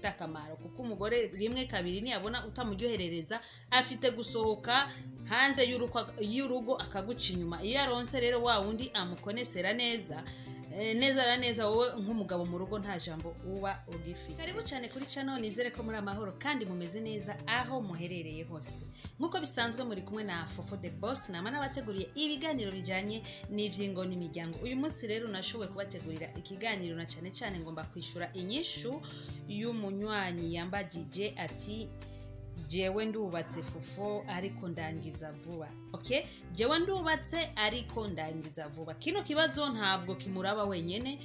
bifite akamaro, kuko umugore rimwe kabiri niyabona utamuryoherereza afite gusohoka hanze y'urugo akaguca inyuma. Iyo aronse rero wa wundi amukonesera neza neza na neza, wowe nk'umugabo mu rugo nta jambo uba ugifise. Karibu cyane kuri channel, nizere ko muri amahoro kandi mumeze neza aho muherereye hose. Nk'uko bisanzwe muri kumwe na Fofo the Boss, nama nabateguriye ibiganiro bijanye n'ivyingo n'imiryango. Uyu munsi rero nashoboye kubategurira ikiganiro na cyane cyane ngomba kwishura inyishu y'umunywanyi yambajije ati: "Jewe ndubatse Fofo, ariko ndangiza vuba." Okay, jewe ndubatse ariko ndangiza vuba. Kino kibazo ntabwo kimuraba wenyene,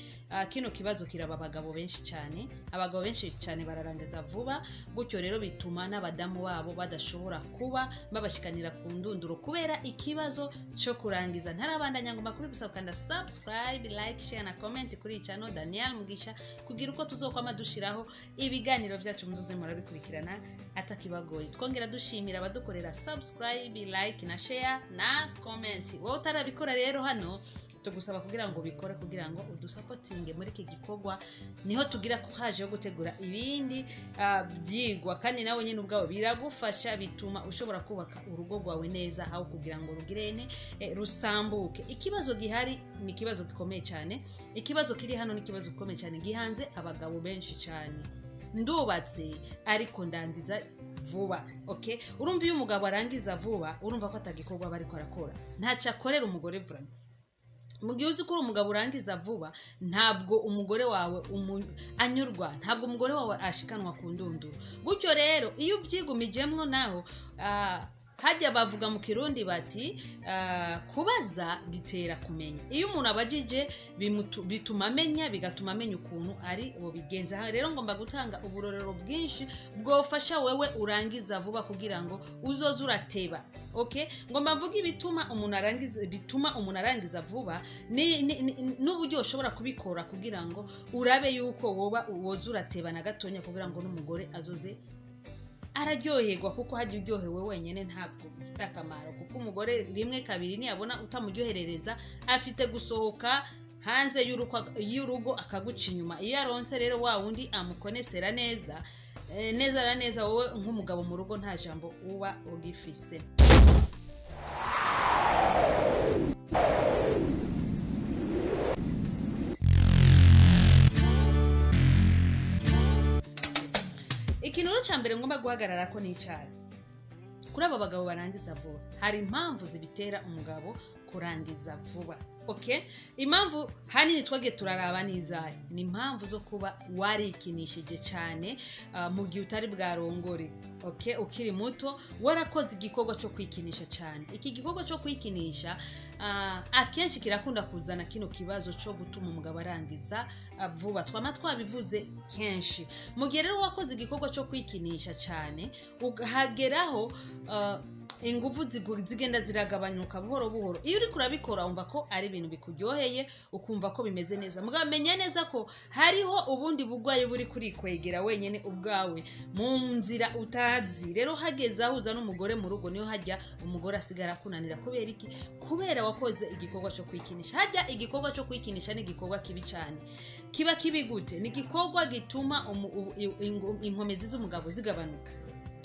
kino kibazo kiraba abagabo benshi cyane. Abagabo benshi cyane bararangiza vuba, gutyo rero bituma n'abadamu babo badashobora kuba babashikanira ku ndunduro kubera ikibazo cyo kurangiza. Ntarabandanya, ngomba kuri gusa kanda subscribe, like, share na comment kuri iyi channel Daniel Mugisha, kugira uko tuzokwama dushiraho ibiganiro vyacu muzoze murabikurikirana atakibagoye. Twongera dushimira abadukorera subscribe, like na share na comment. Wowe utarabikora rero, hano tugusaba kugira ngo ubikore, kugira ngo udusapotinge muri iki gikorwa, niho tugira courage yo gutegura ibindi byigwa. Kandi nawe nyine ubwawe biragufasha, bituma ushobora kubaka urugo rwawe neza aho kugira ngo rugirene rusambuke. Ikibazo gihari ni ikibazo gikomeye cyane. Ikibazo kiri hano ni ikibazo gikomeye cyane gihanze abagabo benshi cyane: ndubatse ariko ndangiza vuba. Okay, urumva iyo umugabo arangiza vuba, urumva ko atagikorwa aba ariko arakora, ntacyo akorera umugore vraiment. Mu gihe uzi ko uri umugabo urangiza vuba, ntabwo umugore wawe anyurwa, ntabwo umugore wawe ashikanwa ku ndunduro. Gutyo rero iyo ubyigumijemwo naho, hajya bavuga mu Kirundi bati kubaza bitera kumenya. Iyo umuntu abajije bituma amenya, bigatuma amenya ukuntu ari bubigenza. Aha rero ngomba gutanga uburorero bwinshi bwofasha wewe urangiza vuba kugira ngo uzoze urateba. Okay, ngomba mvuge ibituma umuntu arangiza, bituma umuntu arangiza vuba n'uburyo ushobora kubikora kugira ngo urabe yuko woba woza urateba na gatonya, kugira ngo n'umugore azoze araryoherwa, kuko hajya uryohewe wenyine ntabwo bifite akamaro, kuko umugore rimwe kabiri niyabona utamuryoherereza afite gusohoka hanze y'urugo akaguca inyuma. Iyo aronse rero wa wundi amukonesera neza neza na neza, wowe nk'umugabo mu rugo nta jambo uba ugifise. Ikintu rero cya mbere ngomba guhagarara ko ni icyayi kuri aba bagabo barangiza vuba. Hari impamvu zibitera umugabo kurangiza vuba. Okay, impamvu hanini twagiye turaraba n'izayi ni impamvu zo kuba warikinishije cyane mu gihe utari bwarongore. Okay, ukiri muto warakoze igikorwa cyo kwikinisha cyane. Iki gikorwa cyo kwikinisha akenshi kirakunda kuzana kino kibazo cyo gutuma umugabo arangiza vuba. Twama twabivuze kenshi. Mu gihe rero wakoze igikorwa cyo kwikinisha cyane, ukahageraho ingufu zigenda ziragabanyuka buhoro buhoro. Iyo uriko urabikora wumva ko ari ibintu bikuryoheye, ukumva ko bimeze neza. Mugabo menya neza ko hariho ubundi bugwayi buri kurikwegera wenyene ubwawe mu nzira utazi. Rero hageze aho uza n'umugore mu rugo, niyo hajya umugore asigara akunanira. Kubera iki? Kubera wakoze igikorwa cyo kwikinisha. Hajya igikorwa cyo kwikinisha ni igikorwa kibi cyane. Kiba kibi gute? Ni igikorwa gituma inkomezi z'umugabo zigabanuka.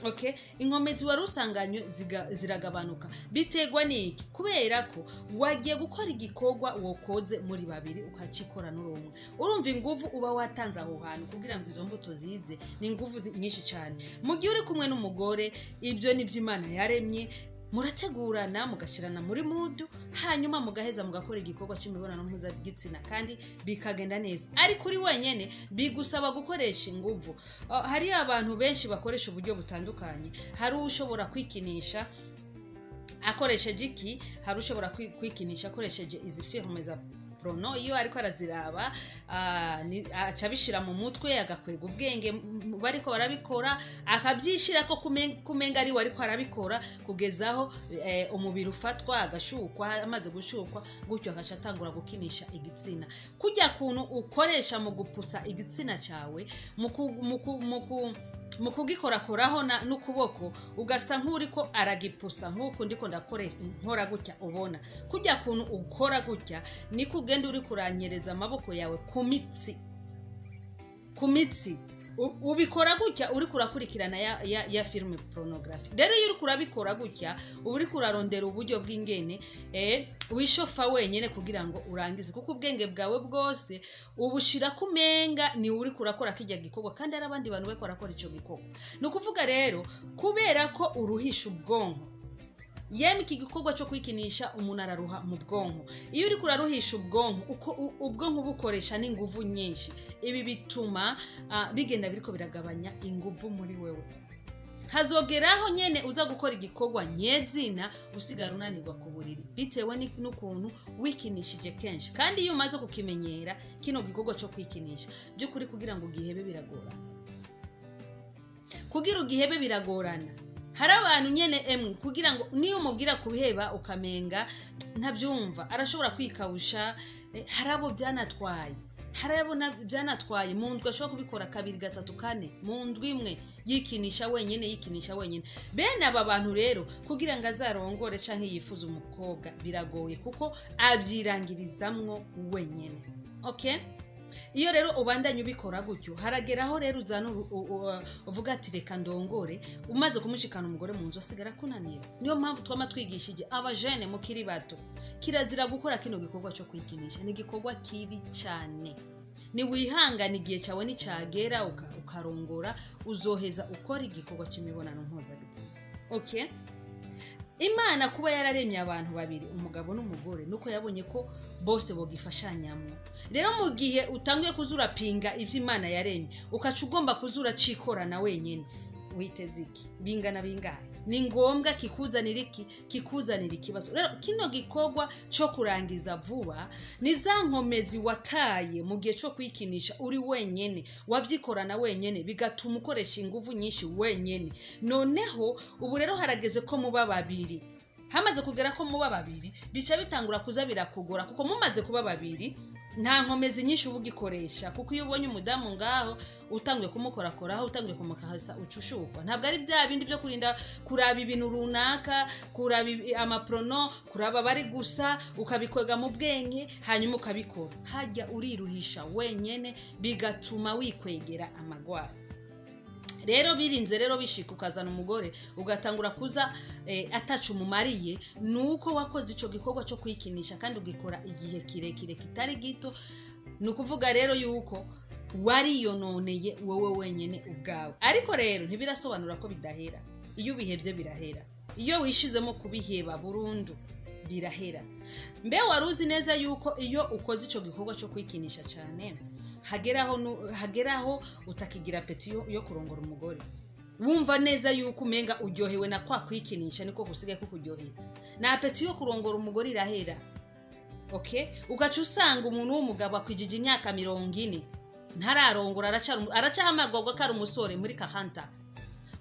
Okay, inkomezi wari usanganywe ziragabanuka. Biterwa n'iki? Kubera ko wagiye gukora igikorwa wokoze muri babiri, ukacikora n'urumwe. Urumva inguvu uba watanze aho hantu kugira ngo izo mbuto zize ni inguvu nyinshi cyane. Mu gihe uri kumwe n'umugore, ibyo ni byo Imana yaremye, murategurana, mugashirana muri mood, hanyuma mugaheza mugakora igikorwa cy'imibonano mpuzabitsina kandi bikagenda neza. Ariko uri wenyene bigusaba gukoresha inguvu. Hari abantu benshi bakoresha uburyo butandukanye. Hari ushobora kwikinisha akoresheje iki? Hari ushobora kwikinisha akoresheje izi filme za porno. Iyo ariko araziraba, aca abishira mu mutwe, agakwega ubwenge bariko barabikora, akabyishira ko kumenga ari we ariko arabikora, kugezaho umubiri ufatwa agashukwa. Amaze gushukwa gutyo, agaca atangura gukinisha igitsina. Kujya kuntu ukoresha mu gupusa igitsina cyawe, mu kugikorakoraho n'ukuboko, ugasa nk'uriko aragipusa nk'uku ndiko ndakore nkora gutya. Ubona kujya kuntu ukora gutya, niko ugenda uri kuranyereza amaboko yawe ku mitsi, ku mitsi. Ubikora gutya uriko urakurikirana ya film pornography. Rero iyo uriko urabikora gutya, uba uriko urarondera uburyo bw'ingene wishofa wenyene kugira ngo urangize, kuko ubwenge bwawe bwose ubushira kumenga ni uriko urakora kijya gikorwa, kandi hari abandi bantu bariko barakora ico gikorwa. Ni ukuvuga rero, kubera ko uruhisha ubwonko, yemwe iki gikorwa cyo kwikinisha umuntu araruha mu bwonko. Iyo uriko uraruhisha ubwonko, uko ubwonko bukoresha n'inguvu nyinshi, ibi bituma bigenda biriko biragabanya inguvu muri wewe. Hazogeraho nyene uza gukora igikorwa nyezina usigara unanirwa ku buriri, bitewe n'ukuntu wikinishije kenshi. Kandi iyo umaze kukimenyera kino gikorwa cyo kwikinisha, by'ukuri kugira ngo ugihebe biragorana, kugira ugihebe biragorana. Hari abantu nyene emwe kugira ngo niyo umubwira kubiheba ukamenga ntabyumva, arashobora kwikawusha. Hari abo byanatwaye, hari abo byanatwaye mu ndwi ashobora kubikora kabiri, gatatu, kane mu ndwi imwe, yikinisha wenyine, yikinisha wenyine. Bene aba bantu rero, kugira ngo azarongore canke yifuze umukobwa biragoye, kuko abyirangirizamwo wenyine. Okay, iyo rero ubandanye ubikora gutyo, harageraho rero uzana uvuga ati: "Reka ndongore." Umaze kumushikana umugore mu nzu, asigara kunanira. Niyo mpamvu twama twigishije abajene mukiri bato, kirazira gukora kino gikorwa cyo kwikinisha. Ni igikorwa kibi cyane. Ni wihangana, igihe cyawe nicyagera ukarongora, uzoheza ukora igikorwa cy'imibonano mpuzabitsina. Okay, Imana kuba yararemye abantu babiri, umugabo n'umugore, nuko yabonye ko bose bogifashanyamwo. Rero mu gihe utanguye kuza urapinga ivyo Imana yaremye, ukaca ugomba kuza uracikorana wenyene, witeze iki? Bingana bingahe? Ni ngombwa kikuzanira iki? Kikuzanira ikibazo. Rero kino gikorwa cyo kurangiza vuba ni za nkomezi wataye mu gihe cyo kwikinisha uri wenyene, wavyikorana wenyene, bigatuma ukoresha inguvu nyinshi wenyene. Noneho ubu rero harageze ko muba babiri. Hamaze kugera ko muba babiri, bica bitangura kuza birakugora, kuko mumaze kuba babiri nta nkomezi nyinshi uba ugikoresha, kuko iyo ubonye umudamu ngaho utanguye kumukorakoraho, utanguye kumukahasa, ucushukwa. Ntabwo ari bya bindi byo kurinda kuraba ibintu runaka, kuraba amaporno, kuraba bari gusa, ukabikwega mu bwenge hanyuma ukabikora. Hajya uriruhisha wenyene, bigatuma wikwegera amagwara. Rero birinze rero bishika ukazana umugore, ugatangura kuza atacu umumariye, nuko wakoze ico gikorwa cyo kwikinisha kandi ugikora igihe kirekire kitari gito. Ni ukuvuga rero yuko wariyononeye wowe wenyene ubwawe. Ariko rero ntibirasobanura ko bidahera. Iyo ubihevye birahera, iyo wishizemo kubiheba burundu birahera. Mbe wari uzi neza yuko iyo ukoze ico gikorwa cyo kwikinisha cyane, hageraho hageraho utakigira appétit yo kurongora umugore? Wumva neza yuko umenga uryohewe na kwa kwikinisha, niko gusigaye kukuryohera, na appétit yo kurongora umugore irahera. Okay, ugaca usanga umuntu w'umugabo akwijije imyaka 40 ntararongora, aracahamagurwa ko ari umusore muri 40.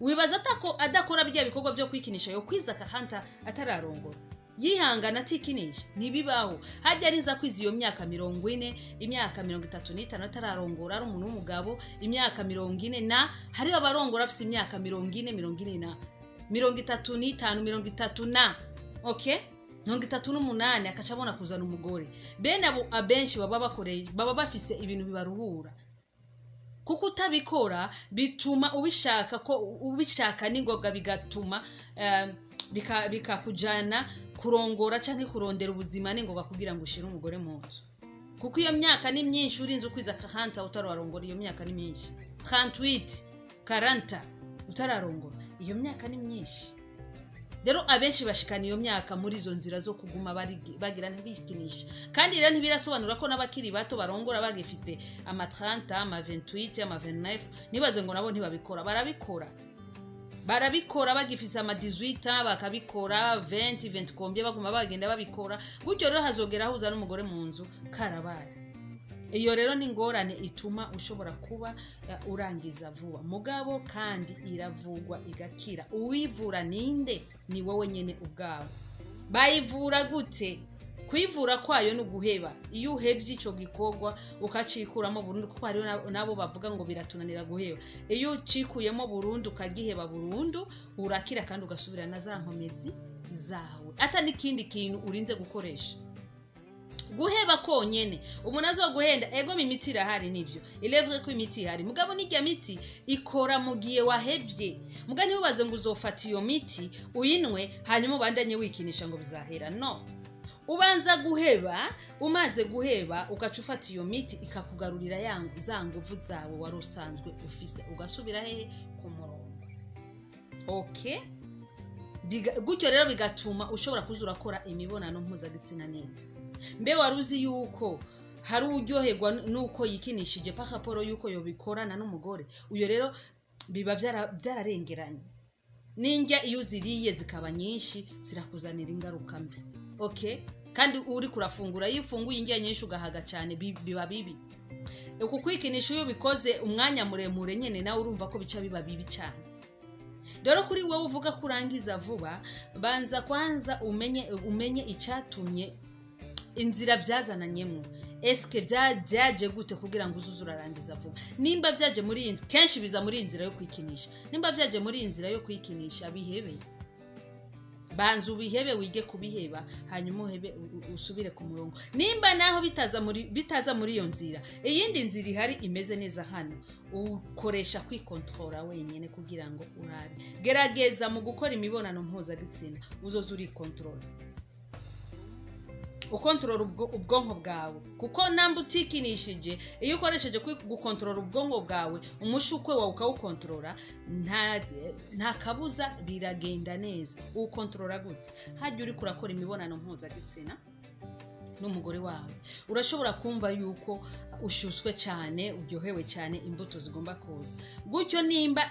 Wibaza atako adakora bya bikorwa byo kwikinisha yo kwiza 40 atararongora, yihangana atikinisha? Ntibibaho. Hajya ariza kwiza iyo myaka 40, imyaka 35 atararongora, ari umuntu w'umugabo, imyaka 40 na, hariho abarongora afise imyaka 40, 40 na, 35, 30 na, okay, 38, akaca abona kuzana umugore. Bene abo abenshi baba bakoreye, baba bafise ibintu bibaruhura, kuko utabikora bituma ubishaka ko ubishaka n'ingoga, bigatuma bikakujana kurongora canke kurondera ubuzima n'ingoga kugira ngo ushire umugore mu nzu, kuko iyo myaka ni myinshi. Urinze ukwiza 40 utararongora, iyo myaka ni myinshi. 38, 40 utararongora, iyo myaka ni myinshi. Rero abenshi bashikana iyo myaka muri izo nzira zo kuguma bagira ntibikinisha. Kandi rero ntibirasobanura ko n'abakiri bato barongora bagifite ama 30, ama 28, ama 29, nibaze ngo nabo ntibabikora. Barabikora, barabikora bagifise ama 18, bakabikora 20, 20 combien, baguma bagenda babikora gutyo. Rero hazogera aho uzana umugore mu nzu karabaye. Iyo rero ni ingorane ituma ushobora kuba urangiza vuba. Mugabo kandi iravugwa igakira. Uwivura ninde? Ni wowe nyene ubwawe. Bayivura gute? Kwivura kwayo ni uguheba. Iyo uhevye ico gikorwa ukacikuramo burundu, kuko hariho nabo bavuga ngo biratunanira guheba, iyo ucikuyemo burundu, ukagiheba burundu, urakira kandi ugasubira na za nkomezi zawe, ata n'ikindi kintu urinze gukoresha. Guheba konyene, umuntu azoguhenda. Ego, imiti irahari, nivyo, il est vrai ko imiti ihari, mugabo n'irya miti ikora mu gihe wahevye. Muga ntibubaze ngo uzofata iyo miti uyinwe, hanyuma ubandanye wikinisha ngo bizahera. No, ubanza guheba. Umaze guheba, ugaca ufata iyo miti, ikakugarurira ya za nguvu zawe wari usanzwe ufise, ugasubira hehe? Ku murongo. Okay. Gutyo rero bigatuma ushobora kuza urakora imibonano mpuzabitsina neza. Mbe wari uzi yuko hari uryoherwa nuko yikinishije par rapport yuko yobikorana n'umugore? Uyo rero biba byararengeranye. N'indya iyo uziriye zikaba nyinshi, zirakuzanira ingaruka mbi. Okay, kandi uri kurafungura, iyo ufunguye indya nyinshi ugahaga cyane, biba bibi. Uku kwikinisha iyo ubikoze umwanya muremure nyine, nawe urumva ko bica biba bibi cyane. Rero kuri wowe uvuga ko urangiza vuba, banza kwanza umenye icyatumye, inzira byazananyemo. Eske byaje gute kugira ngo uzuze urarangiza vuba? Nimba byaje muri iyi nzi, kenshi biza muri iyi nzira yo kwikinisha. Nimba byaje muri iyi nzira yo kwikinisha, bihebe. Banza ubihebe, wige kubiheba, hanyuma uhebe, usubire ku murongo. Nimba naho bitaza muri iyo nzira, iyindi nzira ihari imeze neza hano, ukoresha kwikontorora wenyine kugira ngo urabe. Gerageza mu gukora imibonano mpuzabitsina uzoza urikontorora, ukontorora ubwonko bwawe, kuko namba utikinishije, iyo ukoresheje gukontorora ubwonko bwawe, umushukwe wawe ukawukontorora, nta kabuza biragenda neza. Uwukontorora gute? Hajya uri kurakora imibonano mpuzabitsina n'umugore wawe, urashobora kumva yuko ushyuswe cyane, uryohewe cyane, imbuto zigomba kuza. Gutyo nimba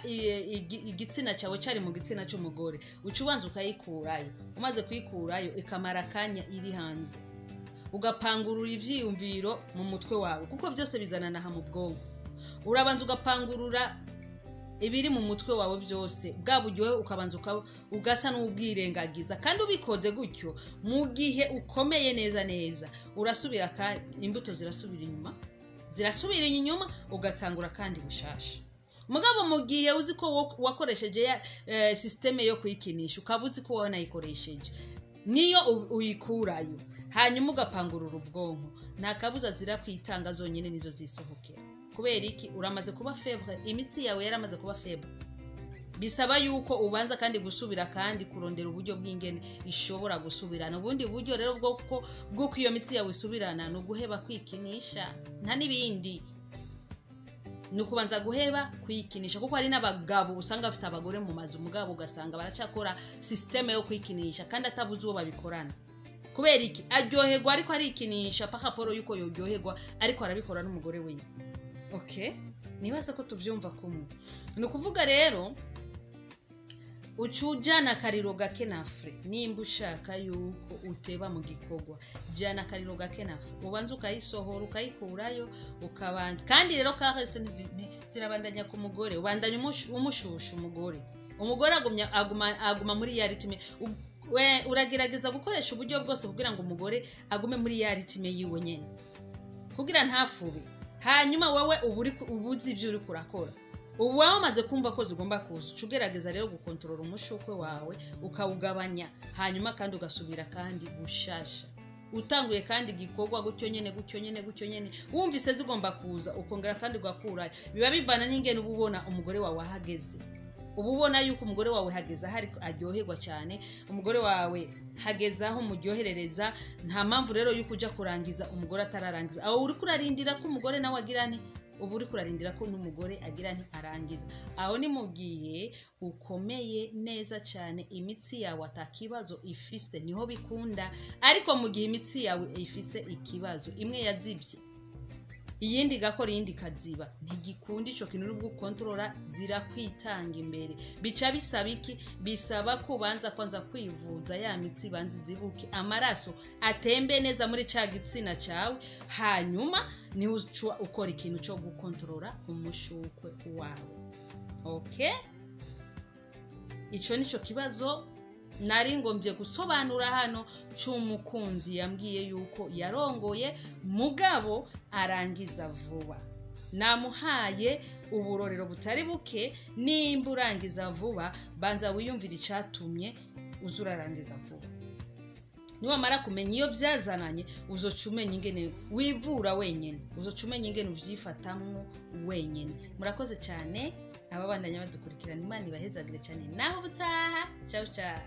igitsina cyawe cyari mu gitsina cy'umugore, uca ubanza ukayikurayo. Umaze kuyikurayo, ikamara akanya iri hanze, ugapangurura ibyiyumviro mu mutwe wawe, kuko byose bizanana aha mu bwonko. Urabanza ugapangurura ibiri mu mutwe wawe byose, bwa buryohe ukabanza ugasa n'ubwirengagiza. Kandi ubikoze gutyo, mu gihe ukomeye neza neza, urasubira, imbuto zirasubira inyuma, zirasubira inyuma, ugatangura kandi bushasha. Mugabo mu gihe uzi ko wakoresheje ya système yo kwikinisha, ukaba uzi ko wanayikoresheje, niyo uyikurayo hanyuma ugapangurura ubwonko, nta kabuza zirakwitanga zonyine, nizo zisohokera. Kubera iki? Uramaze kuba faible, imitsi yawe yaramaze kuba faible. Bisaba yuko ubanza kandi gusubira kandi kurondera uburyo bw'ingene ishobora gusubirana. Ubundi buryo rero bw'uko iyo mitsi yawe isubirana ni uguheba kwikinisha, nta n'ibindi, ni ukubanza guheba kwikinisha. Kuko hari n'abagabo usanga bafite abagore mu mazu, umugabo ugasanga baracyakora système yo kwikinisha kandi atabuze uwo babikorana. Kubera iki? Aryoherwa ariko arikinisha par rapport yuko yoryoherwa ariko arabikora n'umugore wiwe. Okay, nibaza ko tuvyumva kumwe. Ni ukuvuga rero uca ujana akariro gake na frein. Nimba ushaka yuko uteba mu gikorwa, jana akariro gake na frein, ubanza ukayisohora, ukayikurayo, ukabanza kandi rero kahese zirabandanya ku mugore. Ubandanya umushusha umugore, umugore agumya aguma muri ya rythme. Uragerageza gukoresha uburyo bwose kugira ngo umugore agume muri ya rythme yiwe nyene, kugira ntafube. Hanyuma wowe uba uzi ibyo uri kurakora, ubu wamaze kumva ko zigomba kuza, uca ugerageza rero gukontorora umushukwe wawe, ukawugabanya, hanyuma kandi ugasubira kandi gushasha, utanguye kandi igikorwa gutyo nyene, gutyo nyene, gutyo nyene. Wumvise zigomba kuza, ukongera kandi ugakurayo. Biba bivana n'ingene uba ubona umugore wawe ahageze. Uba ubona yuko umugore wawe hageze aho aryoherwa cyane, umugore wawe hageze aho muryoherereza. Nta mpamvu rero yuko ujya kurangiza umugore atararangiza. Aho uri kurarindira ko umugore nawe agira nti, uba uri kurarindira ko n'umugore agira nti arangiza. Aho ni mu gihe ukomeye neza cyane, imitsi yawe atakibazo ifise, niho bikunda. Ariko mu gihe imitsi yawe ifise ikibazo, imwe yazibye, iyindi igakora, iyindi ikaziba, ntigikunda ico kintu uri gukontorora, zirakwitanga imbere. Bica bisaba iki? Bisaba ko ubanza kwanza kwivuza, ya mitsi ibanza izibuke, amaraso atembe neza muri ca gitsina cawe, hanyuma niho uca ukora ikintu co gukontorora umushukwe wawe. Okay, ico nico kibazo nari ngombye gusobanura hano c'umukunzi yambwiye yuko yarongoye mugabo arangiza vuba. Namuhaye uburorero butari buke. Nimba urangiza vuba, banza wiyumvire icatumye uza urarangiza vuba. Niwamara kumenya iyo byazananye, uzoca umenya ingene wivura wenyine, uzoca umenya ingene uvyifatamwo wenyine. Murakoze cyane ababandanya badukurikirana. Imana ibahezagire cyane. Naho ubutaha, ciao ciao.